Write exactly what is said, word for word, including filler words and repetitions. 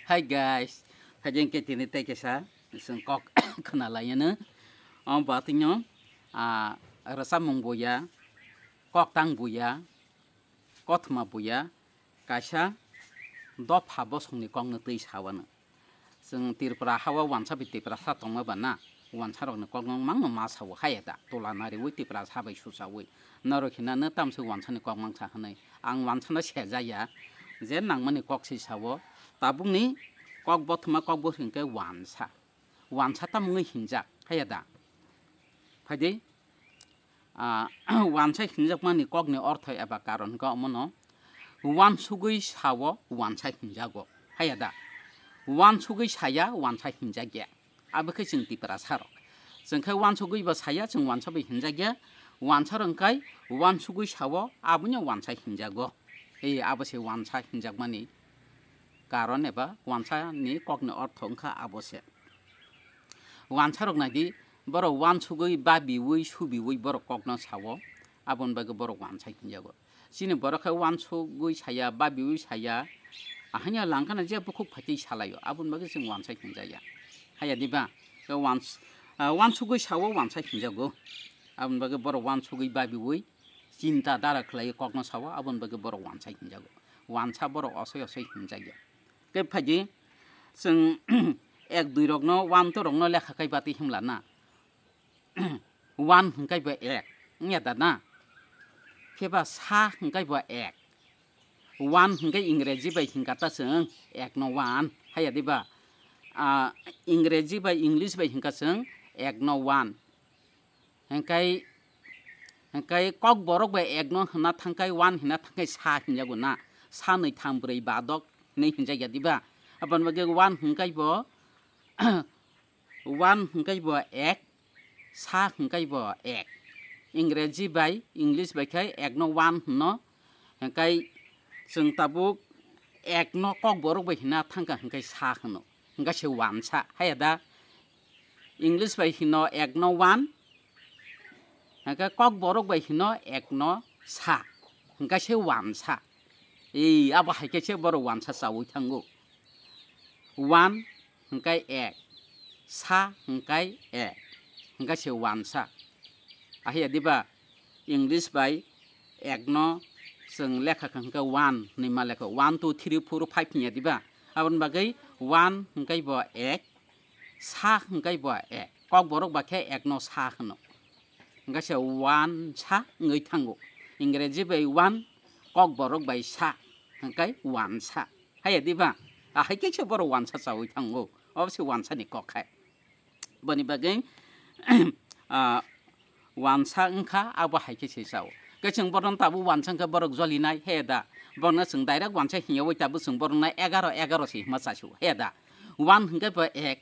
Hi guys, phaidi hwnkhe tini tei kaisa chwng kok khna lai anw. O batwino, ah, rwchapmung buya, koktang buya, kothoma buya, kaisa dopha bosongni kokno twi sa anw. Chwng Tripura ha-o wansa bai Tiprasa tongma ba na, wansa rokni kokno mangno ma sa-o, haya da, tola nariwi Tiprasa bai suchawi. Norok hinano tamswk wansani kok mangsa hwnwi. Ang wansano sejaya, je nangmani kok se sa-o. Tabukni kok bothoma kok bo hwnkhe wansa. Wansa tamo wngwi hinjak, haya da? Phaidi, ah, wansa hinjakmani kokni ortho eba karon hwnkhe omono wansugwi sa-o wansa hinjago, haya da? Wansugwi saya wansa hinjakya. Abo khe chwng Tiprasa rok. Chwng khe wansugwi ba saya, chwng wansa bai hinjakya. Wansa rok wngkha wansugwi sa-o, abono wansa hinjago. Ei, abo se wansa hinjakmani karon eba wansani kokni ortho wngkha abo se. Wansa rok naidi, borok wansugwi, babiwi, subiwi borok kokno sa-o, aboni bagwi borok wansa hinjago. Chini borok khe wansugwi saya, babiwi saya, ahanya langkhana je bukhuk phaitwi salaio, aboni bagwi chwng wansa hinjaya. Haya diba? Khe wans-, ah, wansugwi sa-o wansa hinjago. Aboni bagwi borok wansugwi, babiwi, chinta dara khlaiwi kokno sa-o, aboni bagwi borok wansa hinjago. Wansa borok osoi osoi hinjakya. Khe phaidi, chwng ek dui rokno, one two rokno lekha kai batwi himla na. One hwnkhe bo ek, wngya da na? Khe ba sa hwnkhe bo ek. One hwnkhe Ingreji bai hwnkha ta chwng ek no one, haya diba? Ah, Ingreji bai English bai hwnkha chwng ek no one. Hwnkhe, hwnkhe kok borok bai ek no hwnna thangkhai, one hwnna thangkhai sa hinjago na? Sa nwi tham brwi ba dok hinwi hinjakya diba? Aboni bagwi one hwnkhe bo, one hwnkhe bo ek, sa hwnkhe bo ek. Ingreji bai English bai khe ek no one hwno, hwnkhe chwng tabuk ek no kok borok bai hwnna thangkha hwnkhe sa hwno, hwnkhe se wansa, haya da? English bai hino ek no one, hwnkhe kok borok bai hino ek no sa, hwnkhe se wansa. Ei, abo hai khe se borok wansa chaui thango. One hwnkhe ek, sa hwnkhe ek, hwnkhe se wansa. Ahiya diba? English bai ek no chwng lekha kha hwnkhe one hinwi ma lekha, one, two, three, four, five hinya diba? Aboni bagwi one hwnkhe bo ek, sa hwnkhe bo ek, kok borok ba khe ek no sa hwno. Hwnkhe se wansa wngwi thango. Ingreji bai one, kok borok bai sa, hwnkhe wansa. Haya diba? Ahai khe se borok wansa chaui thango. Obo se wansa ni kok hai. Boni bagwi, ah, wansa wngkha, abo hai khe se chao. Khe chwng borokno tabuk wansa wngkha borok jolinai, he da? Borokno chwng direct wansa hinya oi tabuk chwng borokno egaro, egaro se hima chasio, he da? One hwnkhe bo ek,